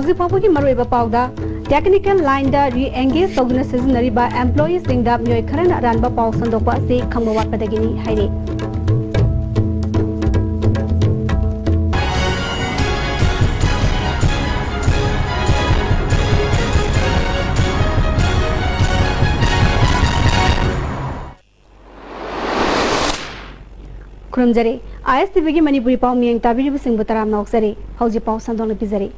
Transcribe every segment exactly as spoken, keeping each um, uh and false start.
ꯍꯧꯖꯤꯛ ꯐꯥꯎꯕꯒꯤ ꯃꯔꯨꯑꯣꯏꯕ ꯄꯥꯎꯗ, technical lineꯗ re-engage ꯇꯧꯗꯨꯅ ꯁꯤꯖꯤꯟꯅꯔꯤꯕ employeeꯁꯤꯡꯗ ꯃꯤꯑꯣꯏ ꯈꯔꯅ ꯑꯔꯥꯟꯕ ꯄꯥꯎ ꯁꯟꯗꯣꯛꯄ ꯑꯁꯤ ꯈꯪꯕ ꯋꯥꯠꯄꯗꯒꯤꯅꯤ ꯍꯥꯏꯔꯤ꯫ ꯈꯨꯔꯨꯝꯖꯔꯤ꯫ ISTVꯒꯤ ꯃꯅꯤꯄꯨꯔꯤ ꯄꯥꯎ ꯃꯤꯌꯦꯡ ꯇꯥꯕꯤꯔꯤꯕꯁꯤꯡꯕꯨ ꯇꯔꯥꯝꯅ ꯑꯣꯛꯆꯔꯤ꯫ ꯍꯧꯖꯤꯛ ꯄꯥꯎ ꯁꯟꯗꯣꯛꯅ ꯄꯤꯖꯔꯤ꯫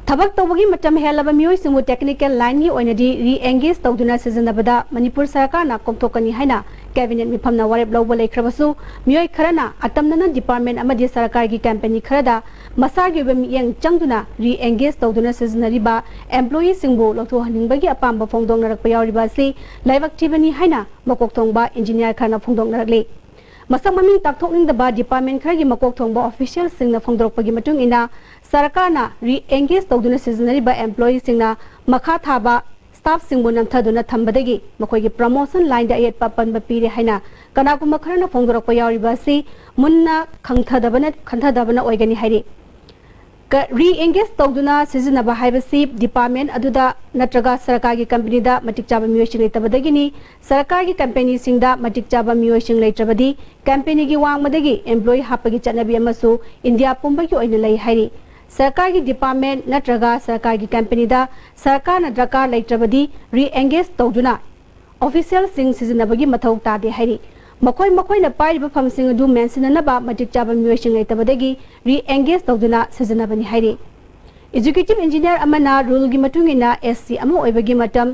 ꯊꯕꯛ ꯇꯧꯕꯒꯤ ꯃꯇꯝ ꯍꯦꯜꯂꯕ ꯃꯤꯑꯣꯏꯁꯤꯡꯕꯨ technical lineꯒꯤ ꯑꯣꯏꯅꯗꯤ re-engage ꯇꯧꯗꯨꯅ ꯁꯤꯖꯤꯟꯅꯕꯗ ꯃꯅꯤꯄꯨꯔ ꯁꯔꯀꯥꯔꯅ ꯀꯣꯝꯊꯣꯛꯀꯅꯤ ꯍꯥꯏꯅ cabinet ꯃꯤꯐꯝꯅ ꯋꯥꯔꯦꯞ ꯂꯧꯕ ꯂꯩꯈ꯭ꯔꯕꯁꯨ, ꯃꯤꯑꯣꯏ ꯈꯔꯅ ꯑꯇꯝꯅꯅ department ꯑꯃꯗꯤ ꯁꯔꯀꯥꯔꯒꯤ company ꯈꯔꯗ ꯃꯁꯥꯒꯤ ꯑꯣꯏꯕ ꯃꯤꯠꯌꯦꯡ ꯆꯪꯗꯨꯅ re-engage ꯇꯧꯗꯨꯅ ꯁꯤꯖꯤꯟꯅꯔꯤꯕ employeeꯁꯤꯡꯕꯨ ꯂꯧꯊꯣꯛꯍꯟꯅꯤꯡꯕꯒꯤ ꯑꯄꯥꯝꯕ ꯐꯣꯡꯗꯣꯛꯅꯔꯛꯄ ꯌꯥꯎꯔꯤꯕ ꯑꯁꯤ ꯂꯥꯏꯕꯛ ꯊꯤꯕꯅꯤ ꯍꯥꯏꯅ ꯃꯀꯣꯛ ꯊꯣꯡꯕ engineer ꯈꯔꯅ ꯐꯣꯡꯗꯣꯛꯅꯔꯛꯂꯤ꯫ ꯃꯁꯛ ꯃꯃꯤꯡ ꯇꯥꯛꯊꯣꯛꯅꯤꯡꯗꯕ department ꯈꯔꯒꯤ ꯃꯀꯣꯛ ꯊꯣꯡꯕ officialꯁꯤꯡꯅ ꯐꯣꯡꯗꯣꯔꯛꯄꯒꯤ ꯃꯇꯨꯡ ꯏꯟꯅ, ꯁꯔꯀꯥꯔꯅ re-engage ꯇꯧꯗꯨꯅ ꯁꯤꯖꯤꯟꯅꯔꯤꯕ employeeꯁꯤꯡꯅ ꯃꯈꯥ ꯊꯥꯕ staffꯁꯤꯡꯕꯨ ꯅꯝꯊꯗꯨꯅ ꯊꯝꯕꯗꯒꯤ ꯃꯈꯣꯏꯒꯤ promotion lineꯗ ꯑꯌꯦꯠꯄ ꯑꯄꯟꯕ ꯄꯤꯔꯦ ꯍꯥꯏꯅ ꯀꯅꯥꯒꯨꯝꯕ ꯈꯔꯅ ꯐꯣꯡꯗꯣꯔꯛꯄ ꯌꯥꯎꯔꯤꯕ ꯑꯁꯤ ꯃꯨꯟꯅ ꯈꯪꯊꯗꯕꯅ, ꯈꯟꯊꯗꯕꯅ ꯑꯣꯏꯒꯅꯤ ꯍꯥꯏꯔꯤ꯫ ꯀ-, re-engage ꯇꯧꯗꯨꯅ ꯁꯤꯖꯤꯟꯅꯕ ꯍꯥꯏꯕꯁꯤ department ꯑꯗꯨꯗ ꯅꯠꯇ꯭ꯔꯒ ꯁꯔꯀꯥꯔꯒꯤ companyꯗ ꯃꯇꯤꯛ ꯆꯥꯕ ꯃꯤꯑꯣꯏꯁꯤꯡ ꯂꯩꯇꯕꯗꯒꯤꯅꯤ꯫ ꯁꯔꯀꯥꯔꯒꯤ companyꯁꯤꯡꯗ ꯃꯇꯤꯛ ꯆꯥꯕ ꯃꯤꯑꯣꯏꯁꯤꯡ ꯂꯩꯇ꯭ꯔꯕꯗꯤ companyꯒꯤ ꯋꯥꯡꯃꯗꯒꯤ employee ꯍꯥꯞꯄꯒꯤ ꯆꯠꯅꯕꯤ ꯑꯃꯁꯨ ꯏꯟꯗꯤꯌꯥ ꯄꯨꯝꯕꯒꯤ ꯑꯣꯏꯅ ꯂꯩ ꯍꯥꯏꯔꯤ꯫ ꯁꯔꯀꯥꯔꯒꯤ department ꯅꯠꯇ꯭ꯔꯒ ꯁꯔꯀꯥꯔꯒꯤ companyꯗ ꯁꯔꯀꯥꯔꯅ ꯗꯔꯀꯥꯔ ꯂꯩꯇ꯭ꯔꯕꯗꯤ re-engage ꯇꯧꯗꯨꯅ officialꯁꯤꯡ ꯁꯤꯖꯤꯟꯅꯕꯒꯤ ꯃꯊꯧ ꯇꯥꯗꯦ ꯍꯥꯏꯔꯤ꯫ ꯃꯈꯣꯏ ꯃꯈꯣꯏꯅ ꯄꯥꯏꯔꯤꯕ ꯐꯝꯁꯤꯡ ꯑꯗꯨ ꯃꯦꯟꯁꯤꯟꯅꯅꯕ ꯃꯇꯤꯛ ꯆꯥꯕ ꯃꯤꯑꯣꯏꯁꯤꯡ ꯂꯩꯇꯕꯗꯒꯤ re-engage ꯇꯧꯗꯨꯅ ꯁꯤꯖꯤꯟꯅꯕꯅꯤ ꯍꯥꯏꯔꯤ꯫ Executive engineer ꯑꯃꯅ ruleꯒꯤ ꯃꯇꯨꯡ ꯏꯟꯅ SC ꯑꯃ ꯑꯣꯏꯕꯒꯤ ꯃꯇꯝ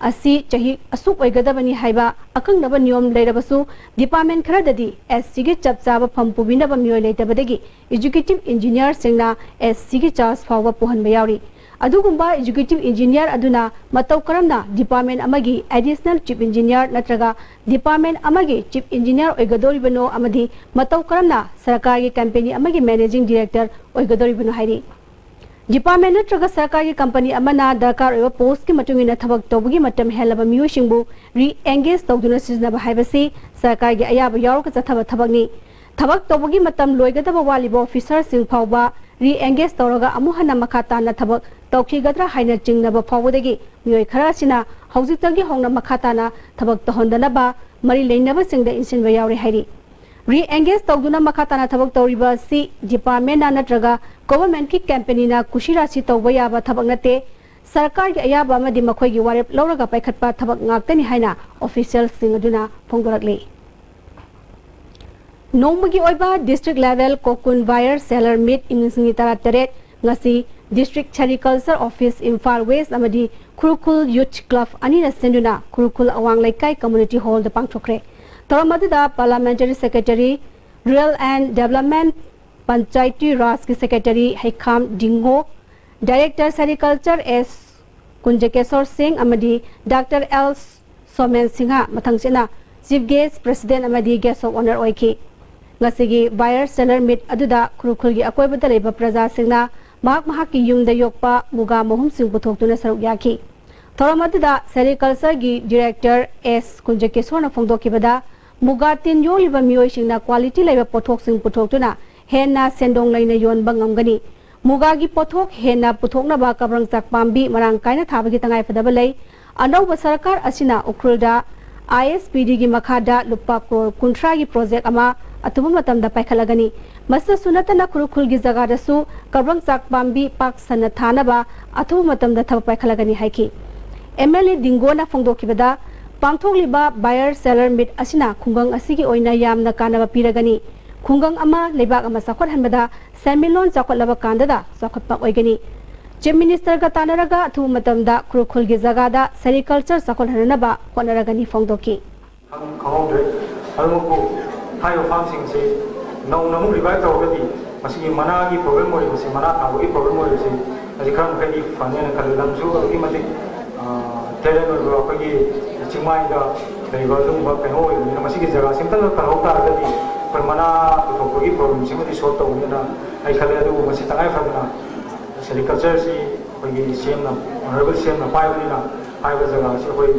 ꯑꯁꯤ ꯆꯍꯤ ꯑꯁꯨꯛ ꯑꯣꯏꯒꯗꯕꯅꯤ ꯍꯥꯏꯕ ꯑꯀꯛꯅꯕ ꯅꯤꯌꯣꯝ ꯂꯩꯔꯕꯁꯨ, department ꯈꯔꯗꯗꯤ SCꯒꯤ ꯆꯞ ꯆꯥꯕ ꯐꯝ ꯄꯨꯕꯤꯅꯕ ꯃꯤꯑꯣꯏ ꯂꯩꯇꯕꯗꯒꯤ executive engineerꯁꯤꯡꯅ SCꯒꯤ charge ꯐꯥꯎꯕ ꯄꯨꯍꯟꯕ ꯌꯥꯎꯔꯤ꯫ ꯑꯗꯨꯒꯨꯝꯕ executive engineer ꯑꯗꯨꯅ ꯃꯇꯧ ꯀꯔꯝꯅ department ꯑꯃꯒꯤ additional chief engineer ꯅꯠꯇ꯭ꯔꯒ department ꯑꯃꯒꯤ chief engineer ꯑꯣꯏꯒꯗꯧꯔꯤꯕꯅꯣ ꯑꯃꯗꯤ ꯃꯇꯧ ꯀꯔꯝꯅ ꯁꯔꯀꯥꯔꯒꯤ company ꯑꯃꯒꯤ managing director ꯑꯣꯏꯒꯗꯧꯔꯤꯕꯅꯣ ꯍꯥꯏꯔꯤ꯫ Department ꯅꯠꯇ꯭ꯔꯒ ꯁꯔꯀꯥꯔꯒꯤ company ꯑꯃꯅ ꯗꯔꯀꯥꯔ ꯑꯣꯏꯕ postꯀꯤ ꯃꯇꯨꯡ ꯏꯟꯅ ꯊꯕꯛ ꯇꯧꯕꯒꯤ ꯃꯇꯝ ꯍꯦꯜꯂꯕ ꯃꯤꯑꯣꯏꯁꯤꯡꯕꯨ re-engage ꯇꯧꯗꯨꯅ ꯁꯤꯖꯤꯟꯅꯕ ꯍꯥꯏꯕꯁꯤ ꯁꯔꯀꯥꯔꯒꯤ ꯑꯌꯥꯕ ꯌꯥꯎꯔꯒ ꯆꯠꯊꯕ ꯊꯕꯛꯅꯤ꯫ ꯊꯕꯛ ꯇꯧꯕꯒꯤ ꯃꯇꯝ ꯂꯣꯏꯒꯗꯕ ꯋꯥꯠꯂꯤꯕ officerꯁꯤꯡ ꯐꯥꯎꯕ ꯔꯤ ꯑꯦꯡꯒꯦꯖ ꯇꯧꯔꯒ ꯑꯃꯨꯛ ꯍꯟꯅ ꯃꯈꯥ ꯇꯥꯅ ꯊꯕꯛ ꯇꯧꯈꯤꯒꯗ꯭ꯔꯥ ꯍꯥꯏꯅ ꯆꯤꯡꯅꯕ ꯐꯥꯎꯕꯗꯒꯤ ꯃꯤꯑꯣꯏ ꯈꯔ ꯑꯁꯤꯅ ꯍꯧꯖꯤꯛꯇꯒꯤ ꯍꯧꯅ ꯃꯈꯥ ꯇꯥꯅ ꯊꯕꯛ ꯇꯧꯍꯟꯗꯅꯕ ꯃꯔꯤ ꯂꯩꯅꯕꯁꯤꯡꯗ ꯏꯟꯁꯤꯟꯕ ꯌꯥꯎꯔꯤ ꯍꯥꯏꯔꯤ꯫ ꯔꯤ ꯑꯦꯡꯒꯦꯖ ꯇꯧꯗꯨꯅ ꯃꯈꯥ ꯇꯥꯅ ꯊꯕꯛ ꯇꯧꯔꯤꯕ ꯑꯁꯤ ꯗꯤꯄꯥꯔꯠꯃꯦꯟꯅ ꯅꯠꯇ꯭ꯔꯒ ꯒꯣꯚꯔꯟꯃꯦꯟꯠꯀꯤ ꯀꯝꯄꯦꯅꯤꯅ ꯀꯨꯁꯤꯔꯥꯁꯤ ꯇꯧꯕ ꯌꯥꯕ ꯊꯕꯛ ꯅꯠꯇꯦ꯫ ꯁꯔꯀꯥꯔꯒꯤ ꯑꯌꯥꯕ ꯑꯃꯗꯤ ꯃꯈꯣꯏꯒꯤ ꯋꯥꯔꯦꯞ ꯂꯧꯔꯒ ꯄꯥꯏꯈꯠꯄ ꯊꯕꯛ ꯉꯥꯛꯇꯅꯤ ꯍꯥꯏꯅ ꯑꯣꯐꯤꯁꯤꯌꯦꯜꯁꯤꯡ ꯑꯗꯨꯅ ꯐꯣꯡꯗꯣꯔꯛꯂꯤ꯫ ꯅꯣꯡꯃꯒꯤ ꯑꯣꯏꯕ ꯗꯤꯁꯇ꯭ꯔꯤꯛ ꯂꯦꯚꯦꯜ ꯀꯣꯀꯨꯟ ꯕꯥꯌꯔ ꯁꯦꯂꯔ ꯃꯤꯠ ꯏꯪ ꯂꯤꯁꯤꯡ ꯑꯅꯤ ꯇꯔꯥꯇꯔꯦꯠ ꯉꯁꯤ district sericulture office Imphal west ꯑꯃꯗꯤ ꯈꯨꯔꯈꯨꯜ ꯌꯨꯊ ꯀ꯭ꯂꯕ ꯑꯅꯤꯅ ꯁꯤꯟꯗꯨꯅ ꯈꯨꯔꯈꯨꯜ ꯑꯋꯥꯡ ꯂꯩꯀꯥꯏ ꯀꯝꯃ꯭ꯌꯨꯅꯤꯇꯤ ꯍꯣꯜꯗ ꯄꯥꯡꯊꯣꯛꯈ꯭ꯔꯦ꯫ ꯊꯧꯔꯝ ꯑꯗꯨꯗ parliamentary secretary, rural and development, panchayati ꯔꯥꯖꯀꯤ secretary Heikham Dingo, director sericulture S Kunjakesor Singh ꯑꯃꯗꯤ ꯗꯥꯛꯇꯔ ꯑꯦꯜ ꯁꯣꯃꯦꯟ ꯁꯤꯡꯍ ꯃꯊꯪꯁꯤꯠꯅ ꯆꯤꯐ ꯒꯦꯁ꯭ꯠ, ꯄ꯭ꯔꯦꯁꯤꯗꯦꯟꯠ ꯑꯃꯗꯤ ꯒꯦꯁ꯭ꯠ ꯑꯣꯐ ꯑꯣꯅꯔ ꯑꯣꯏꯈꯤ꯫ ꯉꯁꯤꯒꯤ ꯕꯥꯌꯔ ꯁꯦꯂꯔ ꯃꯤꯠ ꯑꯗꯨꯗ ꯈꯨꯔꯈꯨꯜꯒꯤ ꯑꯀꯣꯏꯕꯗ ꯂꯩꯕ ꯄ꯭ꯔꯖꯥꯁꯤꯡꯅ ꯃꯍꯥꯛ ꯃꯍꯥꯛꯀꯤ ꯌꯨꯝꯗ ꯌꯣꯛꯄ ꯃꯨꯒꯥ ꯃꯍꯨꯝꯁꯤꯡ ꯄꯨꯊꯣꯛꯇꯨꯅ ꯁꯔꯨꯛ ꯌꯥꯈꯤ꯫ ꯊꯧꯔꯝ ꯑꯗꯨꯗ ꯁꯦꯔꯤꯀꯜꯆꯔꯒꯤ ꯗꯤꯔꯦꯛꯇꯔ ꯑꯦꯁ ꯀꯨꯟꯖꯀꯦꯁꯣꯔꯅ ꯐꯣꯡꯗꯣꯛꯈꯤꯕꯗ, ꯃꯨꯒꯥ ꯇꯤꯟ ꯌꯣꯜꯂꯤꯕ ꯃꯤꯑꯣꯏꯁꯤꯡꯅ ꯀ꯭ꯋꯥꯂꯤꯇꯤ ꯂꯩꯕ ꯄꯣꯠꯊꯣꯛꯁꯤꯡ ꯄꯨꯊꯣꯛꯇꯨꯅ ꯍꯦꯟꯅ ꯁꯦꯟꯗꯣꯡ ꯂꯩꯅ ꯌꯣꯟꯕ ꯉꯝꯒꯅꯤ꯫ ꯃꯨꯒꯥꯒꯤ ꯄꯣꯠꯊꯣꯛ ꯍꯦꯟꯅ ꯄꯨꯊꯣꯛꯅꯕ ꯀꯕ꯭ꯔꯪꯆꯥꯛ ꯄꯥꯝꯕꯤ ꯃꯔꯥꯡ ꯀꯥꯏꯅ ꯊꯥꯕꯒꯤ ꯇꯉꯥꯏꯐꯗꯕ ꯂꯩ꯫ ꯑꯅꯧꯕ ꯁꯔꯀꯥꯔ ꯑꯁꯤꯅ ꯎꯈ꯭ꯔꯨꯜꯗ ꯑꯥꯏ ꯑꯦꯁ ꯄꯤ ꯗꯤꯒꯤ ꯃꯈꯥꯗ ꯂꯨꯄꯥ ꯀ꯭ꯔꯣꯔ ꯀꯨꯟꯊ꯭ꯔꯥꯒꯤ ꯄ꯭ꯔꯣꯖꯦꯛ ꯑꯃ ꯑꯊꯨꯕ ꯃꯇꯝꯗ ꯄꯥꯏꯈꯠꯂꯒꯅꯤ꯫ ꯃꯁꯤꯗꯁꯨ ꯅꯠꯇꯅ ꯈꯨꯔꯈꯨꯜꯒꯤ ꯖꯒꯥꯗꯁꯨ ꯀꯕ꯭ꯔꯪꯆꯥꯛ ꯄꯥꯝꯕꯤ ꯄꯥꯛ ꯁꯟꯅ ꯊꯥꯅꯕ ꯑꯊꯨꯕ ꯃꯇꯝꯗ ꯊꯕꯛ ꯄꯥꯏꯈꯠꯂꯒꯅꯤ ꯍꯥꯏꯈꯤ꯫ ꯑꯦꯝ ꯑꯦꯜ ꯑꯦ ꯗꯤꯡꯒꯣꯅ ꯐꯣꯡꯗꯣꯛꯈꯤꯕꯗ, ꯄꯥꯡꯊꯣꯛꯂꯤꯕ ꯕꯥꯌꯔ ꯁꯦꯂꯔ ꯃꯤꯠ ꯑꯁꯤꯅ ꯈꯨꯡꯒꯪ ꯑꯁꯤꯒꯤ ꯑꯣꯏꯅ ꯌꯥꯝꯅ ꯀꯥꯟꯅꯕ ꯄꯤꯔꯒꯅꯤ꯫ ꯈꯨꯡꯒꯪ ꯑꯃ ꯂꯩꯕꯥꯛ ꯑꯃ ꯆꯥꯎꯈꯠꯍꯟꯕꯗ ꯁꯦꯟꯃꯤꯠꯂꯣꯟ ꯆꯥꯎꯈꯠꯂꯕ ꯀꯥꯟꯗꯗ ꯆꯥꯎꯈꯠꯄ ꯑꯣꯏꯒꯅꯤ꯫ ꯆꯤꯐ ꯃꯤꯅꯤꯁꯇꯔꯒ ꯇꯥꯟꯅꯔꯒ ꯑꯊꯨꯕ ꯃꯇꯝꯗ ꯈꯨꯔꯈꯨꯜꯒꯤ ꯖꯒꯥꯗ ꯁꯦꯔꯤꯀꯜꯆꯔ ꯆꯥꯎꯈꯠꯍꯟꯅꯕ ꯍꯣꯠꯅꯔꯒꯅꯤ ꯐꯣꯡꯗꯣꯛꯈꯤ꯫ ꯈꯪꯍꯧꯗ꯭ꯔꯦ꯫ ꯑꯗꯨꯃꯛꯄꯨ ꯍꯥꯏꯔꯤꯕ ꯐꯥꯝꯁꯤꯡꯁꯦ ꯅꯧꯅ ꯑꯃꯨꯛ ꯔꯤꯚꯥꯏꯚ ꯇꯧꯔꯒꯗꯤ ꯃꯁꯤꯒꯤ ꯃꯅꯥꯒꯤ ꯄ꯭ꯔꯣꯕ꯭ꯂꯦꯝ ꯑꯣꯏꯔꯤꯕꯁꯦ, ꯃꯅꯥ ꯊꯥꯕꯒꯤ ꯄ꯭ꯔꯣꯕ꯭ꯂꯦꯝ ꯑꯣꯏꯔꯤꯕꯁꯦ, ꯃꯁꯤ ꯈꯔ ꯃꯈꯩꯗꯤ ꯐꯅꯦꯅ ꯈꯜꯂꯤ꯫ ꯂꯝꯁꯨ ꯑꯗꯨꯛꯀꯤ ꯃꯇꯤꯛ, ꯑ, ꯇꯦꯂꯦꯟ ꯑꯣꯏꯕ ꯑꯩꯈꯣꯏꯒꯤ ꯆꯤꯡꯃꯥꯏꯗ ꯂꯩꯕ ꯑꯗꯨꯒꯨꯝꯕ ꯀꯩꯅꯣ ꯑꯣꯏꯕꯅꯤꯅ ꯃꯁꯤꯒꯤ ꯖꯒꯥꯁꯤ ꯑꯝꯇꯪ ꯀꯜꯍꯧ ꯇꯥꯔꯒꯗꯤ ꯑꯩꯈꯣꯏ ꯃꯅꯥ ꯄꯨꯊꯣꯛꯄꯒꯤ ꯄ꯭ꯔꯣꯕ꯭ꯂꯦꯝꯁꯤꯃꯗꯤ ꯁꯣꯜꯚ ꯇꯧꯒꯅꯤꯅ ꯑꯩ ꯈꯜꯂꯦ꯫ ꯑꯗꯨꯕꯨ ꯃꯁꯤ ꯇꯉꯥꯏ ꯐꯗꯅ ꯁꯦꯔꯤꯀꯜꯆꯔꯁꯤ ꯑꯩꯈꯣꯏꯒꯤ ꯁꯤ ꯑꯦꯝꯅ, ꯑꯣꯅꯔꯦꯕꯜ ꯁꯤ ꯑꯦꯝꯅ ꯄꯥꯏꯕꯅꯤꯅ ꯍꯥꯏꯔꯤꯕ ꯖꯒꯥꯁꯤ ꯑꯩꯈꯣꯏ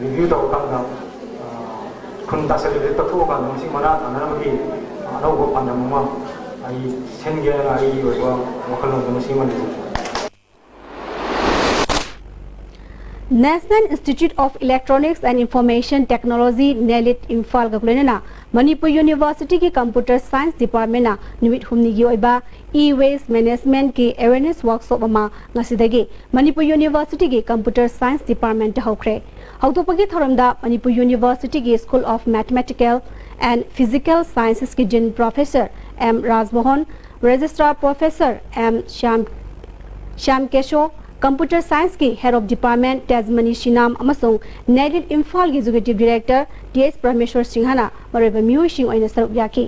ꯔꯤꯚ꯭ꯌꯨ ꯇꯧꯔꯀꯥꯟꯗ, ꯑ, ꯈꯨꯟ ꯇꯥꯁꯜꯂꯤꯕꯁꯤ ꯀꯛꯊꯣꯛꯑꯀꯥꯟꯗ ꯃꯁꯤ ꯃꯅꯥ ꯊꯥꯅꯅꯕꯒꯤ ꯑꯅꯧꯕ ꯄꯥꯟꯗꯝ ꯑꯃ ꯑꯩ ꯁꯦꯝꯒꯦ ꯍꯥꯏꯅ ꯑꯩꯒꯤ ꯑꯣꯏꯕ ꯋꯥꯈꯜꯂꯣꯟꯗꯨ ꯉꯁꯤ Manipur National Institute of Electronics and Information Technology, ꯅꯦꯂꯤꯠ, ꯏꯝꯐꯥꯜꯒ ꯂꯣꯏꯅꯅ ꯃꯅꯤꯄꯨꯔ ꯌꯨꯅꯤꯚꯔꯁꯤꯇꯤꯒꯤ ꯀꯝꯄ꯭ꯌꯨꯇꯔ ꯁꯥꯏꯟꯁ ꯗꯤꯄꯥꯔꯠꯃꯦꯟꯅ ꯅꯨꯃꯤꯠ ꯍꯨꯝꯅꯤꯒꯤ ꯑꯣꯏꯕ ꯏ ꯋꯦꯁ ꯃꯦꯅꯦꯖꯃꯦꯟꯠꯀꯤ ꯑꯦꯋꯦꯔꯅꯦꯁ ꯋꯥꯔꯛꯁꯣꯞ ꯑꯃ ꯉꯁꯤꯗꯒꯤ ꯃꯅꯤꯄꯨꯔ ꯌꯨꯅꯤꯚꯔꯁꯤꯇꯤꯒꯤ ꯀꯝꯄ꯭ꯌꯨꯇꯔ ꯁꯥꯏꯟꯁ ꯗꯤꯄꯥꯔꯠꯃꯦꯟꯠꯇ ꯍꯧꯈ꯭ꯔꯦ꯫ ꯍꯧꯗꯣꯛꯄꯒꯤ ꯊꯧꯔꯝꯗ ꯃꯅꯤꯄꯨꯔ ꯌꯨꯅꯤꯚꯔꯁꯤꯇꯤꯒꯤ School of Mathematical and Physical ꯁꯥꯏꯟꯁꯦꯁꯀꯤ dean professor M Rajmohan, registrar professor M Shyam Shyam Kesho, computer ꯁꯥꯏꯟꯁꯀꯤ head of department Tejmani Sinam ꯑꯃꯁꯨꯡ ꯅꯦꯂꯤꯠ ꯏꯝꯐꯥꯜꯒꯤ executive director T S Prameshwar ꯁꯤꯡꯍꯅ ꯃꯔꯨꯑꯣꯏꯕ ꯃꯤꯑꯣꯏꯁꯤꯡ ꯑꯣꯏꯅ ꯁꯔꯨꯛ ꯌꯥꯈꯤ꯫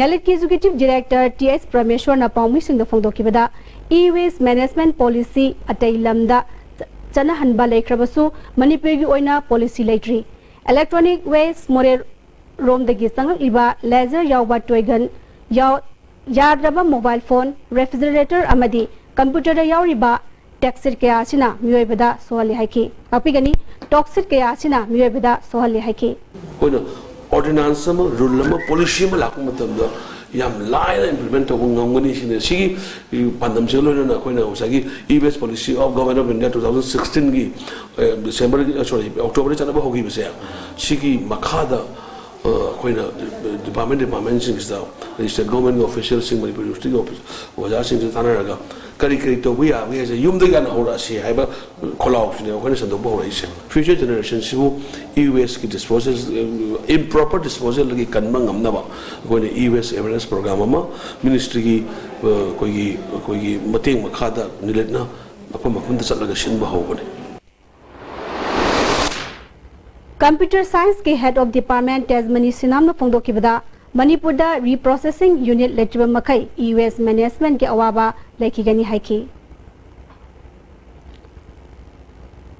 ꯅꯦꯂꯤꯠꯀꯤ ꯑꯦꯛꯖꯤꯀ꯭ꯌꯨꯇꯤꯚ ꯗꯤꯔꯦꯛꯇꯔ ꯇꯤ ꯑꯦꯁ ꯄ꯭ꯔꯃꯦꯁ꯭ꯋꯔꯅ ꯄꯥꯎꯃꯤꯁꯤꯡꯗ ꯐꯣꯡꯗꯣꯛꯈꯤꯕꯗ, ꯏ ꯋꯦꯁ ꯃꯦꯅꯦꯖꯃꯦꯟꯠ ꯄꯣꯂꯤꯁꯤ ꯑꯇꯩ ꯂꯝꯗ ꯆ-, ꯆꯠꯅꯍꯟꯕ ꯂꯩꯈ꯭ꯔꯕꯁꯨ ꯃꯅꯤꯄꯨꯔꯒꯤ ꯑꯣꯏꯅ ꯄꯣꯂꯤꯁꯤ ꯂꯩꯇ꯭ꯔꯤ꯫ ꯏꯂꯦꯛꯇ꯭ꯔꯣꯅꯤꯛ ꯋꯦꯁ ꯃꯣꯔꯦ ꯔꯣꯝꯗꯒꯤ ꯆꯪꯂꯛꯂꯤꯕ ꯂꯦꯖꯔ ꯌꯥꯎꯕ ꯇꯣꯏꯒꯟ ꯌꯥꯎ-, ꯌꯥꯗ꯭ꯔꯕ ꯃꯣꯕꯥꯏꯜ ꯐꯣꯟ, ꯔꯦꯐ꯭ꯔꯤꯖꯔꯦꯇꯔ ꯑꯃꯗꯤ ꯀꯝꯄ꯭ꯌꯨꯇꯔꯗ ꯌꯥꯎꯔꯤꯕ ꯇꯦꯛꯁꯤꯠ ꯀꯌꯥ ꯑꯁꯤꯅ ꯃꯤꯑꯣꯏꯕꯗ ꯁꯣꯛꯍꯜꯂꯤ ꯍꯥꯏꯈꯤ꯫ ꯉꯥꯛꯄꯤꯒꯅꯤ, ꯇꯣꯛꯁꯤꯠ ꯀꯌꯥ ꯑꯁꯤꯅ ꯃꯤꯑꯣꯏꯕꯗ ꯁꯣꯛꯍꯜꯂꯤ ꯍꯥꯏꯈꯤ꯫ ꯑꯩꯈꯣꯏꯅ ꯑꯣꯔꯗꯤꯅꯥꯟꯁ ꯑꯃ, ꯔꯨꯜ ꯑꯃ, ꯄꯣꯂꯤꯁꯤ ꯑꯃ ꯂꯥꯛꯄ ꯃꯇꯝꯗ ꯌꯥꯝ ꯂꯥꯏꯅ ꯏꯝꯄ꯭ꯂꯤꯃꯦꯟꯠ ꯇꯧꯕ ꯉꯝꯒꯅꯤ ꯁꯤꯅꯤ꯫ ꯁꯤꯒꯤ ꯄꯥꯟꯗꯝꯁꯤꯒ ꯂꯣꯏꯅꯅ ꯑꯩꯈꯣꯏꯅ ꯉꯁꯥꯏꯒꯤ E-Waste Policy of Government of India two thousand sixteen-ꯒꯤ, ꯑ, ꯗꯤꯁꯦꯝꯕꯔꯒꯤ, ꯑ, ꯁꯣꯔꯤ, ꯑꯣꯛꯇꯣꯕꯔꯗ ꯆꯠꯅꯕ ꯍꯧꯈꯤꯕꯁꯦ, ꯁꯤꯒꯤ ꯃꯈꯥꯗ, ꯑ, ꯑꯩꯈꯣꯏꯅ ꯗꯤꯄꯥꯔꯠꯃꯦꯟ, ꯗꯤꯄꯥꯔꯠꯃꯦꯟꯁꯤꯡꯁꯤꯗ, ꯑꯗꯩ ꯁ꯭ꯇꯦꯠ ꯒꯣꯚꯔꯟꯃꯦꯟꯠꯀꯤ ꯑꯣꯐꯤꯁꯤꯌꯦꯜꯁꯤꯡ, ꯃꯅꯤꯄꯨꯔ ꯌꯨꯅꯤꯚꯔꯁꯤꯇꯤꯒꯤ ꯑꯣꯐꯤꯁ, ꯑꯣꯖꯥꯁꯤꯡꯁꯤꯗ ꯇꯥꯟꯅꯔꯒ ꯀꯔꯤ ꯀꯔꯤ ꯇꯧꯕ ꯌꯥꯕꯒꯦ ꯍꯥꯏꯁꯦ ꯌꯨꯝꯗꯒꯤ ꯍꯥꯟꯅ ꯍꯧꯔꯛꯑꯁꯤ ꯍꯥꯏꯕ ꯈꯣꯜꯂꯥꯎꯁꯤꯅꯦ ꯑꯩꯈꯣꯏꯅ ꯁꯟꯗꯣꯛꯄ ꯍꯧꯔꯛꯏꯁꯦ꯫ Future generation-ꯁꯤꯕꯨ E-waste-ꯀꯤ disposal, improper disposal-ꯗꯒꯤ ꯀꯟꯕ ꯉꯝꯅꯕ ꯑꯩꯈꯣꯏꯅ E-waste awareness program ꯑꯃ ministry-ꯒꯤ, ꯑ, ꯑꯩꯈꯣꯏꯒꯤ, ꯑꯩꯈꯣꯏꯒꯤ ꯃꯇꯦꯡ ꯃꯈꯥꯗ ꯅꯦꯂꯤꯠꯅ ꯃꯐꯝ ꯃꯐꯝꯗ ꯆꯠꯂꯒ ꯁꯤꯟꯕ ꯍꯧꯕꯅꯤ꯫ ꯀꯝꯄ꯭ꯌꯨꯇꯔ ꯁꯥꯏꯟꯁꯀꯤ ꯍꯦꯗ ꯑꯣꯐ ꯗꯤꯄꯥꯔꯠꯃꯦꯟꯠ ꯇꯦꯖꯃꯅꯤ ꯁꯤꯅꯥꯝꯅ ꯐꯣꯡꯗꯣꯛꯈꯤꯕꯗ, ꯃꯅꯤꯄꯨꯔꯗ ꯔꯤꯄ꯭ꯔꯣꯁꯦꯁꯤꯡ ꯌꯨꯅꯤꯠ ꯂꯩꯇ꯭ꯔꯤꯕ ꯃꯈꯩ E-waste management-ꯀꯤ ꯑꯋꯥꯕ ꯂꯩꯈꯤꯒꯅꯤ ꯍꯥꯏꯈꯤ꯫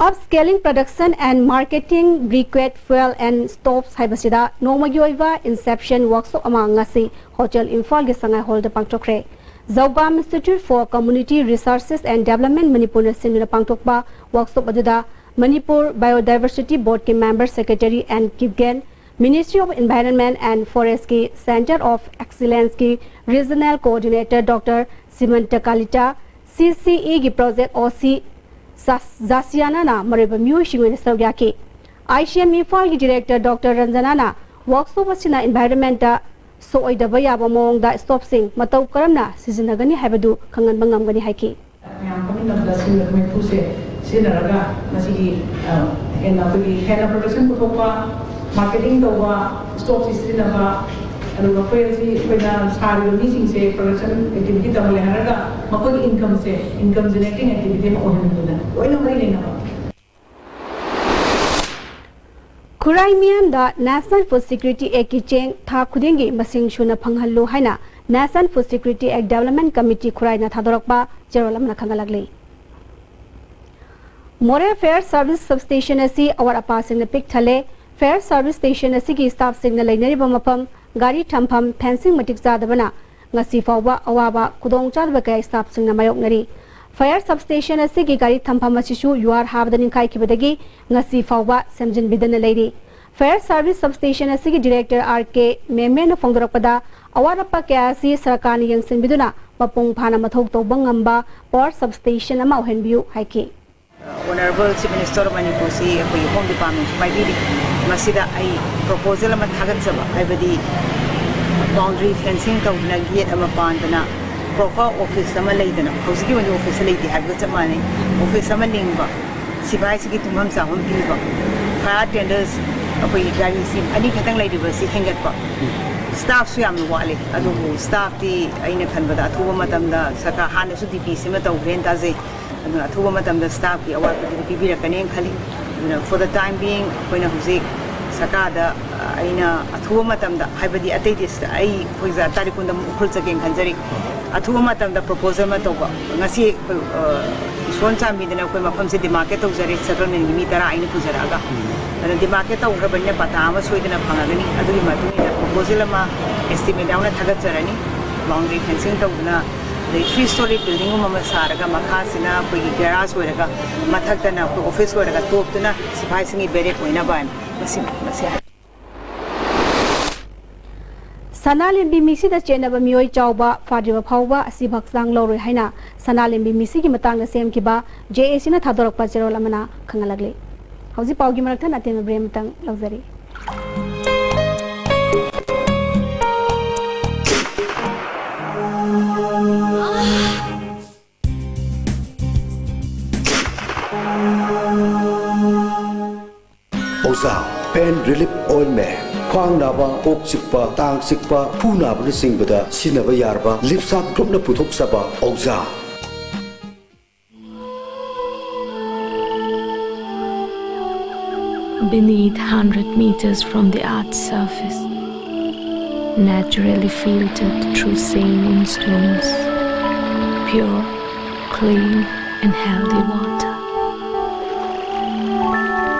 Upscaling Production and Marketing, Briquette Fuel and Stoves ꯍꯥꯏꯕꯁꯤꯗ ꯅꯣꯡꯃꯒꯤ ꯑꯣꯏꯕ ꯏꯟꯁꯦꯞꯁꯟ ꯋꯥꯔꯛꯁꯣꯞ ꯑꯃ ꯉꯁꯤ ꯍꯣꯇꯦꯜ ꯏꯝꯐꯥꯜꯒꯤ ꯁꯉꯥꯏ ꯍꯣꯜꯗ ꯄꯥꯡꯊꯣꯛꯈ꯭ꯔꯦ꯫ ꯖꯧꯒꯥꯝ Institute for Community Resources and Development ꯃꯅꯤꯄꯨꯔꯅ ꯁꯤꯟꯗꯨꯅ ꯄꯥꯡꯊꯣꯛꯄ ꯋꯥꯔꯛꯁꯣꯞ ꯑꯗꯨꯗ ꯃꯅꯤꯄꯨꯔ ꯕꯥꯏꯑꯣꯗꯥꯏꯚꯔꯁꯤꯇꯤ ꯕꯣꯔꯗꯀꯤ member secretary N Kipgen, Ministry of Environment and Forest ꯀꯤ Center of Excellence ꯀꯤ Regional Coordinator Doctor Simanta Kalita, C C E ꯒꯤ Project O C ꯖꯥꯁ-, ꯖꯥꯁꯤꯌꯥꯅꯥꯅ ꯃꯔꯨꯑꯣꯏꯕ ꯃꯤꯑꯣꯏꯁꯤꯡ ꯑꯣꯏꯅ ꯁꯔꯨꯛ ꯌꯥꯈꯤ꯫ I C M ꯏꯝꯐꯥꯜꯒꯤ Director Doctor ꯔꯟꯖꯅꯥꯅ workshop ꯑꯁꯤꯅ environment ꯁꯣꯛꯑꯣꯏꯗꯕ ꯌꯥꯕ ꯃꯑꯣꯡꯗ stopꯁꯤꯡ ꯃꯇꯧ ꯀꯔꯝꯅ ꯁꯤꯖꯤꯟꯅꯒꯅꯤ ꯍꯥꯏꯕꯗꯨ ꯈꯪꯍꯟꯕ ꯉꯝꯒꯅꯤ ꯍꯥꯏꯈꯤ꯫ ꯃꯌꯥꯝ ꯈꯪꯃꯤꯟꯅꯕꯗ ꯁꯤꯡ ꯃꯩꯈꯨꯁꯦ ꯁꯤꯖꯤꯟꯅꯔꯒ ꯃꯁꯤꯒꯤ, ꯑ, ꯍꯦꯟꯅ ꯑꯩꯈꯣꯏꯒꯤ ꯍꯦꯟꯅ production ꯄꯨꯊꯣꯛꯄ, marketing ꯇꯧꯕ, stopꯁꯤ ꯁꯤꯖꯤꯟꯅꯕ, ꯑꯗꯨꯒ fuelꯁꯤ ꯑꯩꯈꯣꯏꯅ ꯁꯥꯔꯤꯕ ꯃꯤꯁꯤꯡꯁꯦ production activity ꯇꯧꯍꯜꯂꯦ ꯍꯥꯏꯔꯒ ꯃꯈꯣꯏꯒꯤ incomeꯁꯦ, income generating activity ꯑꯃ ꯑꯣꯏꯍꯟꯕꯗ ꯂꯣꯏꯅ ꯃꯔꯤ ꯂꯩꯅꯕ꯫ ꯈꯨꯔꯥꯏ ꯃꯤꯌꯥꯝꯗ National Food Security Actꯀꯤ ꯆꯦꯡ ꯊꯥ ꯈꯨꯗꯤꯡꯒꯤ ꯃꯁꯤꯡ ꯁꯨꯅ ꯐꯪꯍꯜꯂꯨ ꯍꯥꯏꯅ National Food Security Act Development Committee ꯈꯨꯔꯥꯏꯅ ꯊꯥꯗꯣꯔꯛꯄ ꯆꯦꯔꯣꯜ ꯑꯃꯅ ꯈꯪꯍꯜꯂꯛꯂꯤ꯫ ꯃꯣꯔꯦ Fire Service Substation ꯑꯁꯤ ꯑꯋꯥꯠ ꯑꯄꯥꯁꯤꯡꯅ ꯄꯤꯛ ꯊꯜꯂꯦ꯫ Fire Service Station ꯑꯁꯤꯒꯤ staffꯁꯤꯡꯅ ꯂꯩꯅꯔꯤꯕ ꯃꯐꯝ, ꯒꯥꯔꯤ ꯊꯝꯐꯝ, fencing ꯃꯇꯤꯛ ꯆꯥꯗꯕꯅ ꯉꯁꯤ ꯐꯥꯎꯕ ꯑꯋꯥꯕ ꯈꯨꯗꯣꯡꯆꯥꯗꯕ ꯀꯌꯥ staffꯁꯤꯡꯅ ꯃꯥꯌꯣꯛꯅꯔꯤ꯫ Fire Substation ꯑꯁꯤꯒꯤ ꯒꯥꯔꯤ ꯊꯝꯐꯝ ꯑꯁꯤꯁꯨ ꯌꯨꯍꯥꯔ ꯍꯥꯕꯗ ꯅꯤꯡꯈꯥꯏꯈꯤꯕꯗꯒꯤ ꯉꯁꯤ ꯐꯥꯎꯕ ꯁꯦꯝꯖꯤꯟꯕꯤꯗꯅ ꯂꯩꯔꯤ꯫ Fire Service Substation ꯑꯁꯤꯒꯤ Director R K ꯃꯦꯝꯃꯦꯅ ꯐꯣꯡꯗꯣꯔꯛꯄꯗ, ꯑꯋꯥꯠ ꯑꯄꯥ ꯀꯌꯥ ꯑꯁꯤ ꯁꯔꯀꯥꯔꯅ ꯌꯦꯡꯁꯤꯟꯕꯤꯗꯨꯅ ꯃꯄꯨꯡ ꯐꯥꯅ ꯃꯊꯧ ꯇꯧꯕ ꯉꯝꯕ power substation ꯑꯃ ꯑꯣꯏꯍꯟꯕꯤꯌꯨ ꯍꯥꯏꯈꯤ꯫ Honourable Chief Minister of ꯃꯅꯤꯄꯨꯔꯁꯤ ꯑꯩꯈꯣꯏꯒꯤ Home Departmentꯁꯨ ꯄꯥꯏꯕꯤꯔꯤ꯫ ꯃꯁꯤꯗ ꯑꯩ proposal ꯑꯃ ꯊꯥꯒꯠꯆꯕ, ꯍꯥꯏꯕꯗꯤ boundary fencing ꯇꯧꯗꯅ, gate ꯑꯃ ꯄꯥꯟꯗꯅ, proper office ꯑꯃ ꯂꯩꯗꯅ, ꯍꯧꯖꯤꯛꯀꯤ ꯑꯣꯏꯅ office ꯂꯩꯇꯦ ꯍꯥꯏꯕꯒ ꯆꯞ ꯃꯥꯟꯅꯩ꯫ Office ꯑꯃ ꯂꯤꯡꯕ, ꯁꯤꯐꯥꯏꯁꯤꯒꯤ ꯇꯨꯝꯐꯝ ꯆꯥꯐꯝ ꯄꯤꯕ, fire tenders ꯑꯩꯈꯣꯏꯒꯤ ꯒꯥꯔꯤꯁꯤ ꯑꯅꯤꯈꯛꯇꯪ ꯂꯩꯔꯤꯕꯁꯤ ꯍꯦꯟꯒꯠꯄ, staffꯁꯨ ꯌꯥꯝꯅ ꯋꯥꯠꯂꯤ꯫ ꯑꯗꯨꯕꯨ staffꯇꯤ ꯑꯩꯅ ꯈꯟꯕꯗ ꯑꯊꯨꯕ ꯃꯇꯝꯗ ꯁꯔꯀꯥꯔ, ꯍꯥꯟꯅꯁꯨ DP ꯁꯤꯃ ꯇꯧꯈ꯭ꯔꯦꯅ ꯇꯥꯖꯩ, ꯑꯗꯨꯅ ꯑꯊꯨꯕ ꯃꯇꯝꯗ staffꯀꯤ ꯑꯋꯥꯠꯄꯗꯨꯗꯤ ꯄꯤꯕꯤꯔꯛꯀꯅꯦꯅ ꯈꯜꯂꯤ꯫ ꯑꯗꯨꯅ for the time being ꯑꯩꯈꯣꯏꯅ ꯍꯧꯖꯤꯛ ꯁꯔꯀꯥꯔꯗ, ꯑ, ꯑꯩꯅ ꯑꯊꯨꯕ ꯃꯇꯝꯗ, ꯍꯥꯏꯕꯗꯤ ꯑꯇꯩꯗꯤ ꯁ-, ꯑꯩ ꯑꯩꯈꯣꯏ ꯖ-, ꯇꯥꯔꯤꯛ ꯀꯨꯟꯗ ꯑꯃꯨꯛ ꯎꯈ꯭ꯔꯨꯜ ꯆꯠꯀꯦꯅ ꯈꯟꯖꯔꯤ꯫ ꯑꯊꯨꯕ ꯃꯇꯝꯗ proposal ꯑꯃ ꯇꯧꯕ꯫ ꯉꯁꯤ ꯑꯩꯈꯣꯏ, ꯑ, ꯏꯁꯣꯔꯅ ꯆꯥꯟꯕꯤꯗꯅ ꯑꯩꯈꯣꯏ ꯃꯐꯝꯁꯦ demarcate ꯇꯧꯖꯔꯦ, settlementꯀꯤ ꯃꯤ ꯇꯔꯥ ꯑꯩꯅ ꯄꯨꯖꯔꯛꯑꯒ꯫ ꯑꯗꯣ demarcate ꯇꯧꯈ꯭ꯔꯕꯅꯤꯅ ꯄꯇꯥ ꯑꯃ ꯁꯣꯏꯗꯅ ꯐꯪꯉꯒꯅꯤ꯫ ꯑꯗꯨꯒꯤ ꯃꯇꯨꯡ ꯏꯟꯅ proposal ꯑꯃ estimate ꯌꯥꯎꯅ ꯊꯥꯒꯠꯆꯔꯅꯤ꯫ Boundary fencing ꯇꯧꯗꯨꯅ, ꯑꯗꯩ three story buildingꯒꯨꯝꯕ ꯑꯃ ꯁꯥꯔꯒ, ꯃꯈꯥꯁꯤꯅ ꯑꯩꯈꯣꯏꯒꯤ garage ꯑꯣꯏꯔꯒ, ꯃꯊꯛꯇꯅ ꯑꯩꯈꯣꯏ office ꯑꯣꯏꯔꯒ, topꯇꯨꯅ ꯁꯤꯐꯥꯏꯁꯤꯡꯒꯤ barrack ꯑꯣꯏꯅꯕ ꯍꯥꯏꯅ꯫ ꯃꯁꯤ, ꯃꯁꯤ ꯍꯥꯏ꯫ ꯁꯅꯥꯂꯦꯝꯕꯤ ꯃꯤꯁꯤꯗ ꯆꯦꯟꯅꯕ ꯃꯤꯑꯣꯏ ꯆꯥꯎꯕ ꯐꯥꯗ꯭ꯔꯤꯕ ꯐꯥꯎꯕ ꯑꯁꯤꯕ ꯍꯛꯆꯥꯡ ꯂꯧꯔꯣꯏ ꯍꯥꯏꯅ ꯁꯅꯥꯂꯦꯝꯕꯤ ꯃꯤꯁꯤꯒꯤ ꯃꯇꯥꯡꯗ ꯁꯦꯝꯈꯤꯕ ꯖꯦ ꯑꯦ ꯁꯤꯅ ꯊꯥꯗꯣꯔꯛꯄ ꯆꯦꯔꯣꯜ ꯑꯃꯅ ꯈꯪꯍꯜꯂꯛꯂꯤ꯫ ꯍꯧꯖꯤꯛ ꯄꯥꯎꯒꯤ ꯃꯔꯛꯇ ꯑꯇꯦꯟꯕ ꯕ꯭ꯔꯦꯛ ꯑꯃꯇꯪ ꯂꯧꯖꯔꯤ꯫ ꯑꯣꯖꯥ ꯄꯦꯟ ꯔꯤꯂꯤꯐ ꯑꯣꯏꯟꯃꯦꯟ꯫ ꯈ꯭ꯋꯥꯡ ꯅꯥꯕ, ꯀꯣꯛ ꯆꯤꯛꯄ, ꯇꯥꯡ ꯆꯤꯛꯄ, ꯈꯨ ꯅꯥꯕꯅꯆꯤꯡꯕꯗ ꯁꯤꯖꯤꯟꯅꯕ ꯌꯥꯔꯕ ꯂꯤꯞꯁꯥ ꯒ꯭ꯔꯨꯞꯅ ꯄꯨꯊꯣꯛꯆꯕ ꯑꯣꯖꯥ꯫ Beneath, hundred meters from the earth's surface, naturally filtered through saline stones, pure, clean, and healthy water.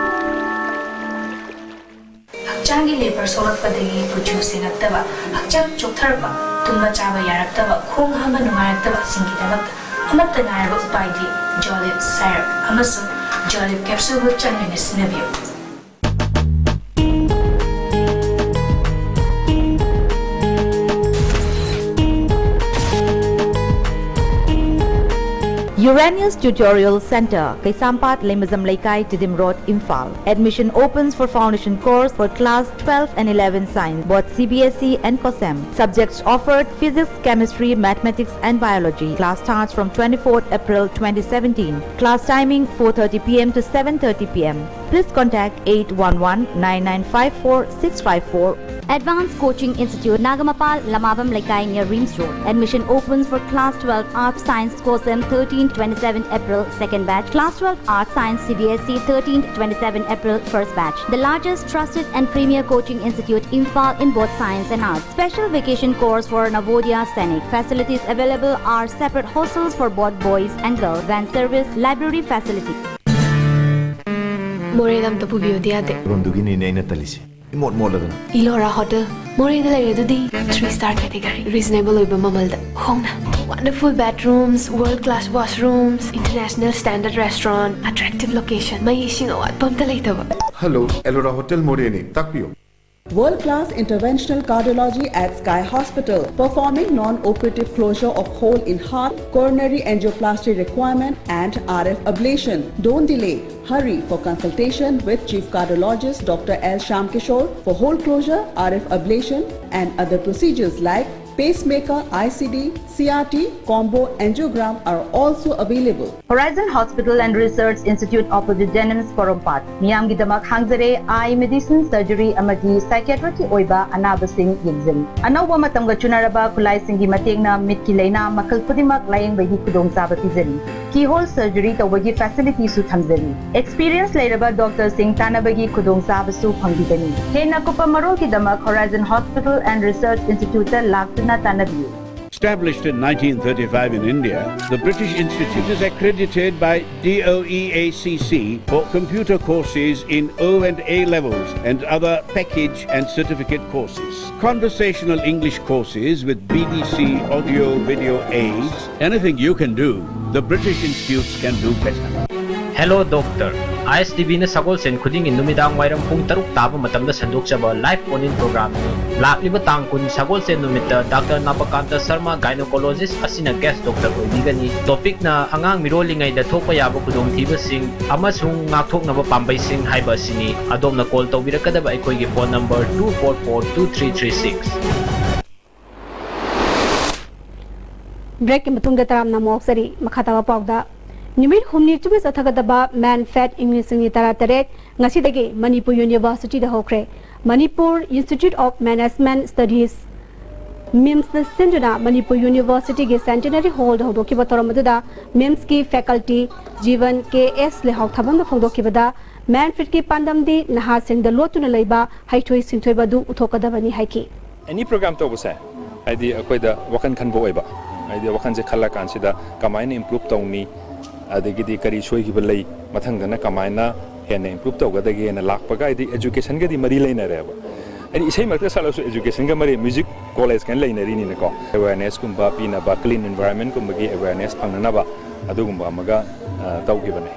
ꯍꯛꯆꯥꯡꯒꯤ ꯂꯦꯕꯔ ꯁꯣꯛꯂꯛꯄꯗꯒꯤ ꯀꯨꯆꯨ ꯁꯦꯡꯉꯛꯇꯕ, ꯍꯛꯆꯥꯡ ꯆꯣꯛꯊꯔꯛꯄ, ꯇꯨꯝꯕ ꯆꯥꯕ ꯌꯥꯔꯛꯇꯕ, ꯈꯣꯡ ꯍꯥꯝꯕ ꯅꯨꯡꯉꯥꯏꯔꯛꯇꯕꯁꯤꯡꯒꯤꯗꯃꯛꯇ ꯑꯃꯠꯇ ꯉꯥꯏꯔꯕ ꯎꯄꯥꯏꯗꯤ ꯖꯣꯂꯤꯞ ꯁꯥꯏꯔꯞ ꯑꯃꯁꯨꯡ ꯖꯣꯂꯤꯞ ꯀꯦꯞꯁꯨꯜꯕꯨ ꯆꯥꯡ ꯅꯥꯏꯅ ꯁꯤꯖꯤꯟꯅꯕꯤꯌꯨ꯫ Uranius Tutorial Center, Kaisampat, Lemazam Leikai, Tidim Road, Imphal. Admission opens for foundation course for class twelve and eleven science, both C B S E and COSEM. Subjects offered: physics, chemistry, mathematics, and biology. Class starts from twenty-fourth April twenty seventeen. Class timing: four thirty p m to seven thirty p m. Please contact eight one one nine nine five four six five four. Advanced Coaching Institute, Nagamapal, Lamabam Lekai near Reams Road. Admission opens for class twelve Arts Science, COSEM, thirteenth twenty-seventh April, second batch. Class twelve Arts Science, C B S E, thirteenth twenty-seventh April, first batch. The largest trusted and premier coaching institute, Imphal, in both science and arts. Special vacation course for Navodaya Sainik. Facilities available are separate hostels for both boys and girls, van service, library facility. ꯃꯣꯔꯦꯗ ꯑꯝꯇ ꯄꯨꯕꯤꯌꯨꯗꯤ ꯌꯥꯗꯦ꯫ ꯃꯐꯝꯗꯨꯒꯤꯅꯤꯅꯦ ꯑꯩꯅ ꯇꯜꯂꯤꯁꯦ꯫ ꯏꯃꯣꯠ ꯃꯣꯠꯂꯗꯅ꯫ Ellora hotel, ꯃꯣꯔꯦꯗ ꯂꯩꯔꯦ ꯑꯗꯨꯗꯤ꯫ Three star category, reasonable ꯑꯣꯏꯕ ꯃꯃꯜꯗ, ꯍꯣꯡꯅ꯫ Wonderful bathrooms, world class washrooms, international standard restaurant, attractive location, ꯃꯩ ꯏꯁꯤꯡ ꯑꯋꯥꯠꯄ ꯑꯝꯇ ꯂꯩꯇꯕ꯫ ꯍꯜꯂꯣ, ꯑꯦꯂꯣꯔꯥ ꯍꯣꯇꯦꯜ ꯃꯣꯔꯦꯅꯤ, ꯇꯥꯛꯄꯤꯌꯨ꯫ World-class interventional cardiology at Sky Hospital, performing non-operative closure of hole in heart, coronary angioplasty requirement, and R F ablation. Don't delay. Hurry for consultation with Chief Cardiologist Doctor L Shyamkishore for hole closure, R F ablation, and other procedures like pacemaker, I C D, C R T, combo angiogram are also available. Horizon Hospital and Research Institute, opposite JNIMS, Porompat. ꯃꯤꯌꯥꯝꯒꯤꯗꯃꯛ ꯍꯥꯡꯖꯔꯦ, eye medicine, surgery ꯑꯃꯗꯤ psychiatric ꯀꯤ ꯑꯣꯏꯕ ꯑꯅꯥꯕꯁꯤꯡ ꯌꯦꯡꯖꯔꯤ꯫ ꯑꯅꯧꯕ ꯃꯇꯝꯒ ꯆꯨꯅꯔꯕ ꯈꯨꯠꯂꯥꯏꯁꯤꯡꯒꯤ ꯃꯇꯦꯡꯅ ꯃꯤꯠꯀꯤ ꯂꯥꯏꯅꯥ ꯃꯈꯜ ꯈꯨꯗꯤꯡꯃꯛ ꯂꯥꯌꯦꯡꯕꯒꯤ ꯈꯨꯗꯣꯡꯆꯥꯕ ꯄꯤꯖꯔꯤ꯫ Keyhole surgery ꯇꯧꯕꯒꯤ facility ꯁꯨ ꯊꯝꯖꯔꯤ꯫ Experience ꯂꯩꯔꯕ doctor ꯁꯤꯡ ꯇꯥꯟꯅꯕꯒꯤ ꯈꯨꯗꯣꯡꯆꯥꯕꯁꯨ ꯐꯪꯕꯤꯒꯅꯤ꯫ ꯍꯦꯟꯅ ꯀꯨꯞꯄ ꯃꯔꯣꯜꯒꯤꯗꯃꯛ Horizon Hospital and Research Institute ꯇ ꯂꯥꯛꯇꯨꯅ ꯇꯥꯟꯅꯕꯤꯌꯨ꯫ Established in nineteen thirty-five in India, the British Institute is accredited by D O E A C C for computer courses in O and A levels and other package and certificate courses. Conversational English courses with B B C audio video aids. Anything you can do, the British Institutes can do better. Hello Doctor. I S T V ꯅ ꯁꯒꯣꯜꯁꯦꯟ ꯈꯨꯗꯤꯡꯒꯤ ꯅꯨꯃꯤꯗꯥꯡ ꯋꯥꯏꯔꯝ ꯄꯨꯡ ꯇꯔꯨꯛ ꯇꯥꯕ ꯃꯇꯝꯗ ꯁꯟꯗꯣꯛꯆꯕ live phone-in program ꯅꯤ꯫ ꯂꯥꯛꯂꯤꯕ ꯇꯥꯡ ꯀꯨꯟ ꯁꯒꯣꯜꯁꯦꯟ ꯅꯨꯃꯤꯠꯇ Doctor ꯅꯥꯕꯀꯥꯟꯇ ꯁꯔꯃ, gynecologist ꯑꯁꯤꯅ guest doctor ꯑꯣꯏꯕꯤꯒꯅꯤ꯫ Topic ꯅ ꯑꯉꯥꯡ ꯃꯤꯔꯣꯜꯂꯤꯉꯩꯗ ꯊꯣꯛꯄ ꯌꯥꯕ ꯈꯨꯗꯣꯡꯊꯤꯕꯁꯤꯡ ꯑꯃꯁꯨꯡ ꯉꯥꯛꯊꯣꯛꯅꯕ ꯄꯥꯝꯕꯩꯁꯤꯡ ꯍꯥꯏꯕ ꯑꯁꯤꯅꯤ꯫ ꯑꯗꯣꯝꯅ call ꯇꯧꯕꯤꯔꯛꯀꯗꯕ ꯑꯩꯈꯣꯏꯒꯤ phone number two four four two three three six꯫ Break ꯀꯤ ꯃꯇꯨꯡꯗ ꯇꯔꯥꯝꯅ ꯑꯃꯨꯛ ꯑꯣꯛꯆꯔꯤ꯫ ꯃꯈꯥ ꯇꯥꯕ ꯄꯥꯎꯗ, ꯅꯨꯃꯤꯠ ꯍꯨꯝꯅꯤ ꯆꯨꯞꯅ ꯆꯠꯊꯒꯗꯕ MANFET ꯏꯪ ꯂꯤꯁꯤꯡ ꯑꯅꯤ ꯇꯔꯥꯇꯔꯦꯠ ꯉꯁꯤꯗꯒꯤ ꯃꯅꯤꯄꯨꯔ University ꯗ ꯍꯧꯈ꯭ꯔꯦ꯫ Manipur Institute of Management Studies, MIMS ꯅ ꯁꯤꯟꯗꯨꯅ ꯃꯅꯤꯄꯨꯔ University ꯒꯤ Centenary Hall ꯗ ꯍꯧꯗꯣꯛꯈꯤꯕ ꯊꯧꯔꯝ ꯑꯗꯨꯗ MIMS ꯀꯤ faculty ꯖꯤꯕꯟ ꯀꯦ ꯑꯦꯁ ꯂꯩꯍꯥꯎ ꯊꯥꯕꯝꯅ ꯐꯣꯡꯗꯣꯛꯈꯤꯕꯗ, MANFET ꯀꯤ ꯄꯥꯟꯗꯝꯗꯤ ꯅꯍꯥꯁꯤꯡꯗ ꯂꯣꯠꯇꯨꯅ ꯂꯩꯕ ꯍꯩꯊꯣꯏ ꯁꯤꯡꯊꯣꯏꯕ ꯑꯗꯨ ꯎꯠꯊꯣꯛꯀꯗꯕꯅꯤ ꯍꯥꯏꯈꯤ꯫ Any program ꯇꯧꯕꯁꯦ, ꯍꯥꯏꯗꯤ ꯑꯩꯈꯣꯏꯗ ꯋꯥꯈꯜ ꯈꯟꯕ ꯑꯣꯏꯕ, ꯍꯥꯏꯗꯤ ꯋꯥꯈꯜꯁꯦ ꯈꯜꯂ ꯀꯥꯟꯁꯤꯗ ꯀꯃꯥꯏꯅ improve ꯇꯧꯅꯤ, ꯑꯗꯒꯤꯗꯤ ꯀꯔꯤ ꯁꯣꯏꯈꯤꯕ ꯂꯩ, ꯃꯊꯪꯗꯅ ꯀꯃꯥꯏꯅ ꯍꯦꯟꯅ improve ꯇꯧꯒꯗꯒꯦꯅ ꯂꯥꯛꯄꯒ, ꯍꯥꯏꯗꯤ education ꯒꯗꯤ ꯃꯔꯤ ꯂꯩꯅꯔꯦꯕ꯫ ꯍꯥꯏꯗꯤ ꯏꯁꯩ ꯃꯔꯛꯇ ꯁꯛꯂꯁꯨ education ꯒ ꯃꯔꯤ, music college ꯀꯥꯏꯅ ꯂꯩꯅꯔꯤꯅꯤꯅꯀꯣ꯫ Awareness ꯀꯨꯝꯕ ꯄꯤꯅꯕ, clean environment ꯀꯨꯝꯕꯒꯤ awareness ꯐꯪꯅꯅꯕ ꯑꯗꯨꯒꯨꯝꯕ ꯑꯃꯒ, ꯑ, ꯇꯧꯈꯤꯕꯅꯦ꯫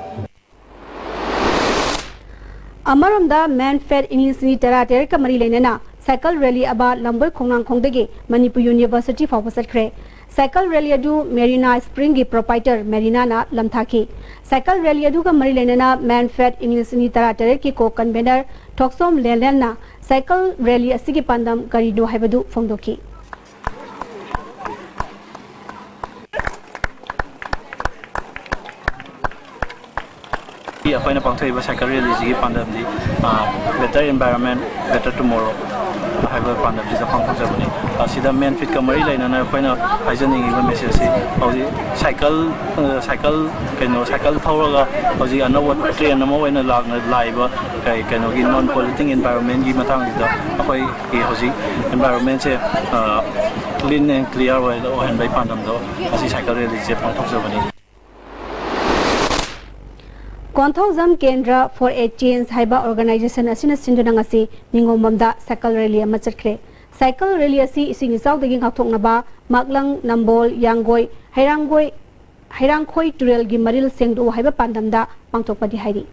ꯑꯃꯔꯣꯝꯗ, ꯃꯦꯟ ꯐꯦꯠ ꯏꯪ ꯂꯤꯁꯤꯡ ꯑꯅꯤ ꯇꯔꯥ ꯇꯔꯦꯠꯀ ꯃꯔꯤ ꯂꯩꯅꯅ ꯁꯥꯏꯀꯜ ꯔꯦꯂꯤ ꯑꯃ ꯂꯝꯕꯣꯏ ꯈꯣꯡꯅꯥꯡꯈꯣꯡꯗꯒꯤ ꯃꯅꯤꯄꯨꯔ ꯌꯨꯅꯤꯚꯔꯁꯤꯇꯤ ꯐꯥꯎꯕ ꯆꯠꯈ꯭ꯔꯦ꯫ ꯁꯥꯏꯀꯜ ꯔꯦꯂꯤ ꯑꯗꯨ ꯃꯦꯔꯤꯅꯥ ꯁ꯭ꯄ꯭ꯔꯤꯡꯒꯤ ꯄ꯭ꯔꯣꯄꯥꯏꯇꯔ ꯃꯦꯔꯤꯅꯥꯅ ꯂꯝꯊꯥꯈꯤ꯫ ꯁꯥꯏꯀꯜ ꯔꯦꯂꯤ ꯑꯗꯨꯒ ꯃꯔꯤ ꯂꯩꯅꯅ ꯃꯦꯟ ꯐꯦꯠ ꯏꯪ ꯂꯤꯁꯤꯡ ꯑꯅꯤ ꯇꯔꯥ ꯇꯔꯦꯠꯀꯤ ꯀꯣ ꯀꯟꯚꯦꯅꯔ ꯊꯣꯛꯆꯣꯝ ꯂꯦꯂꯦꯟꯅ ꯁꯥꯏꯀꯜ ꯔꯦꯂꯤ ꯑꯁꯤꯒꯤ ꯄꯥꯟꯗꯝ ꯀꯔꯤꯅꯣ ꯍꯥꯏꯕꯗꯨ ꯐꯣꯡꯗꯣꯛꯈꯤ꯫ ꯑꯩꯈꯣꯏꯅ ꯄꯥꯡꯊꯣꯛꯏꯕ ꯁꯥꯏꯀꯜ ꯔꯦꯂꯤꯁꯤꯒꯤ ꯄꯥꯟꯗꯝꯗꯤ, ꯑ, Better Environment, Better Tomorrow ꯍꯥꯏꯕ ꯄꯥꯟꯗꯝꯁꯤꯗ ꯄꯥꯡꯊꯣꯛꯆꯕꯅꯤ꯫ ꯑꯁꯤꯗ ꯃꯦꯟ ꯐꯤꯠꯀ ꯃꯔꯤ ꯂꯩꯅꯅ ꯑꯩꯈꯣꯏꯅ ꯍꯥꯏꯖꯅꯤꯡꯉꯤꯕ ꯃꯦꯁꯦꯖꯁꯤ ꯍꯧꯖꯤꯛ ꯁꯥꯏꯀꯜ, ꯑ, ꯁꯥꯏꯀꯜ, ꯀꯩꯅꯣ, ꯁꯥꯏꯀꯜ ꯊꯧꯔꯒ ꯍꯧꯖꯤꯛ ꯑꯅꯧꯕ ꯇ꯭ꯔꯦꯟ ꯑꯃ ꯑꯣꯏꯅ ꯂꯥꯛꯅ, ꯂꯥꯛꯏꯕ ꯀꯩ-, ꯀꯩꯅꯣꯒꯤ non polluting environment ꯀꯤ ꯃꯇꯥꯡꯁꯤꯗ ꯑꯩꯈꯣꯏꯒꯤ ꯍꯧꯖꯤꯛ environment ꯁꯦ, ꯑ, clean and clear ꯑꯣꯏ-, ꯑꯣꯏꯍꯟꯕꯒꯤ ꯄꯥꯟꯗꯝꯗꯣ ꯉꯁꯤ ꯁꯥꯏꯀꯜ ꯔꯦꯂꯤꯁꯦ ꯄꯥꯡꯊꯣꯛꯆꯕꯅꯤ꯫ ꯀꯣꯟꯊꯧꯖꯝ ꯀꯦꯟꯗ꯭ꯔ for a Change ꯍꯥꯏꯕ organization ꯑꯁꯤꯅ ꯁꯤꯟꯗꯨꯅ ꯉꯁꯤ ꯅꯤꯉꯣꯝꯕꯝꯗ ꯁꯥꯏꯀꯜ ꯔꯦꯂꯤ ꯑꯃ ꯆꯠꯈ꯭ꯔꯦ꯫ ꯁꯥꯏꯀꯜ ꯔꯦꯂꯤ ꯑꯁꯤ ꯏꯁꯤꯡ ꯏꯆꯥꯎꯗꯒꯤ ꯉꯥꯛꯊꯣꯛꯅꯕ ꯃꯥꯛꯂꯪ, ꯅꯝꯕꯣꯜ, ꯌꯥꯡꯒꯣꯏ, ꯍꯩꯔꯥꯡꯒꯣꯏ, ꯍꯩꯔꯥꯡꯈꯣꯏ ꯇꯨꯔꯦꯜꯒꯤ ꯃꯔꯤꯜ ꯁꯦꯡꯗꯣꯛꯎ ꯍꯥꯏꯕ ꯄꯥꯟꯗꯝꯗ ꯄꯥꯡꯊꯣꯛꯄꯅꯤ ꯍꯥꯏꯔꯤ꯫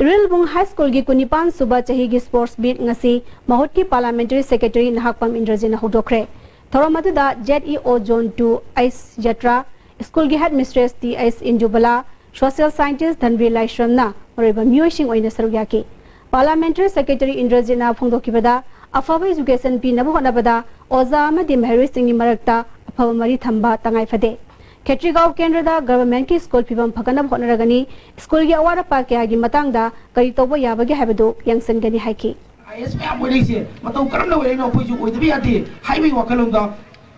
ꯏꯔꯤꯜꯕꯨꯡ ꯍꯥꯏ ꯁ꯭ꯀꯨꯜꯒꯤ ꯀꯨꯟꯅꯤꯄꯥꯟ ꯁꯨꯕ ꯆꯍꯤꯒꯤ sports meet ꯉꯁꯤ ꯃꯍꯨꯠꯀꯤ parliamentary secretary ꯅꯍꯥꯛꯄꯝ ꯏꯟꯗ꯭ꯔꯖꯤꯠꯅ ꯍꯧꯗꯣꯛꯈ꯭ꯔꯦ꯫ ꯊꯧꯔꯝ ꯑꯗꯨꯗ Z E O Zone two H Jatra, ꯁ꯭ꯀꯨꯜꯒꯤ headmistress T H Indubala, social scientist Dhanbir ꯂꯥꯏꯁ꯭ꯔꯝꯅ ꯃꯔꯨꯑꯣꯏꯕ ꯃꯤꯑꯣꯏꯁꯤꯡ ꯑꯣꯏꯅ ꯁꯔꯨꯛ ꯌꯥꯈꯤ꯫ Parliamentary secretary ꯏꯟꯗ꯭ꯔꯖꯤꯠꯅ ꯐꯣꯡꯗꯣꯛꯈꯤꯕꯗ, ꯑꯐꯕ education ꯄꯤꯅꯕ ꯍꯣꯠꯅꯕꯗ ꯑꯣꯖꯥ ꯑꯃꯗꯤ ꯃꯍꯩꯔꯣꯏꯁꯤꯡꯒꯤ ꯃꯔꯛꯇ ꯑꯐꯕ ꯃꯔꯤ ꯊꯝꯕ ꯇꯉꯥꯏ ꯐꯗꯦ꯫ ꯈꯦꯇ꯭ꯔꯤꯒꯥꯎ ꯀꯦꯟꯗ꯭ꯔꯗ government ꯀꯤ ꯁ꯭ꯀꯨꯜ ꯐꯤꯕꯝ ꯐꯒꯠꯅꯕ ꯍꯣꯠꯅꯔꯒꯅꯤ, ꯁ꯭ꯀꯨꯜꯒꯤ ꯑꯋꯥꯠ ꯑꯄꯥ ꯀꯌꯥꯒꯤ ꯃꯇꯥꯡꯗ ꯀꯔꯤ ꯇꯧꯕ ꯌꯥꯕꯒꯦ ꯍꯥꯏꯕꯗꯨ ꯌꯦꯡꯁꯤꯟꯒꯅꯤ ꯍꯥꯏꯈꯤ꯫ ꯑꯥꯏ ꯑꯦꯁ ꯃꯌꯥꯝ ꯑꯣꯏꯔꯛꯏꯁꯦ ꯃꯇꯧ ꯀꯔꯝꯅ ꯑꯣꯏꯔꯛꯏꯅꯣ ꯑꯩꯈꯣꯏꯁꯨ ꯑꯣꯏꯗꯕ ꯌꯥꯗꯦ ꯍꯥꯏꯕꯒꯤ ꯋꯥꯈꯜꯂꯣꯟꯗ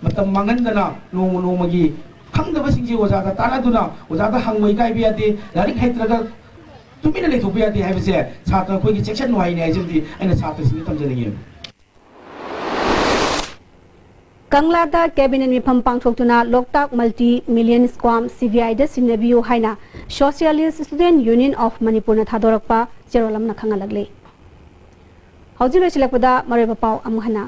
ꯃꯇꯝ ꯃꯥꯡꯍꯟꯗꯅ ꯅꯣꯡꯃ ꯅꯣꯡꯃꯒꯤ ꯈꯪꯗꯕꯁꯤꯡꯁꯦ ꯑꯣꯖꯥꯗ ꯇꯥꯟꯅꯗꯨꯅ ꯑꯣꯖꯥꯗ ꯍꯪꯕ ꯏꯀꯥꯏꯕ ꯌꯥꯗꯦ, ꯂꯥꯏꯔꯤꯛ ꯍꯩꯇ꯭ꯔꯒ ꯇꯨꯃꯤꯟꯅ ꯂꯩꯊꯣꯛꯄ ꯌꯥꯗꯦ ꯍꯥꯏꯕꯁꯦ ꯁꯥꯇ꯭ꯔ ꯑꯩꯈꯣꯏꯒꯤ ꯆꯦꯛꯁꯤꯟ ꯋꯥꯍꯩꯅꯤ ꯍꯥꯏꯁꯤꯃꯗꯤ ꯑꯩꯅ ꯁꯥꯇ꯭ꯔꯁꯤꯡꯗ ꯊꯝꯖꯅꯤꯡꯉꯤ꯫ ꯀꯪꯂꯥꯗ cabinet ꯃꯤꯐꯝ ꯄꯥꯡꯊꯣꯛꯇꯨꯅ ꯂꯣꯛꯇꯥꯛ multi million squam C B I ꯗ ꯁꯤꯟꯅꯕꯤꯌꯨ ꯍꯥꯏꯅ Socialist Student Union of ꯃꯅꯤꯄꯨꯔꯅ ꯊꯥꯗꯣꯔꯛꯄ ꯆꯦꯔꯣꯜ ꯑꯃꯅ ꯈꯪꯍꯜꯂꯛꯂꯤ꯫ ꯍꯧꯖꯤꯛ ꯂꯣꯏꯁꯤꯜꯂꯛꯄꯗ ꯃꯔꯨꯑꯣꯏꯕ ꯄꯥꯎ ꯑꯃꯨꯛ ꯍꯟꯅ꯫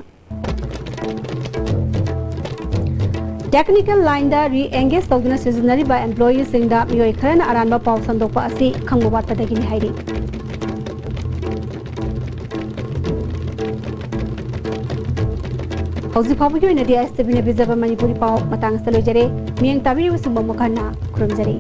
Technical lineꯗ re-engage ꯇꯧꯗꯨꯅ ꯁꯤꯖꯤꯟꯅꯔꯤꯕ employeeꯁꯤꯡꯗ ꯃꯤꯑꯣꯏ ꯈꯔꯅ ꯑꯔꯥꯟꯕ ꯄꯥꯎ ꯁꯟꯗꯣꯛꯄ ꯑꯁꯤ ꯈꯪꯕ ꯋꯥꯠꯄꯗꯒꯤꯅꯤ ꯍꯥꯏꯔꯤ꯫ ꯍꯧꯖꯤꯛ ꯐꯥꯎꯕꯒꯤ ꯑꯣꯏꯅꯗꯤ STVꯅ ꯄꯤꯖꯕ ꯃꯅꯤꯄꯨꯔꯤ ꯄꯥꯎ ꯃꯇꯥꯡ ꯑꯁꯤꯗ ꯂꯣꯏꯖꯔꯦ꯫ ꯃꯤꯠꯌꯦꯡ ꯇꯥꯕꯤꯔꯤꯕꯁꯤꯡꯕꯨ ꯑꯃꯨꯛ ꯍꯟꯅ ꯈꯨꯔꯨꯝꯖꯔꯤ꯫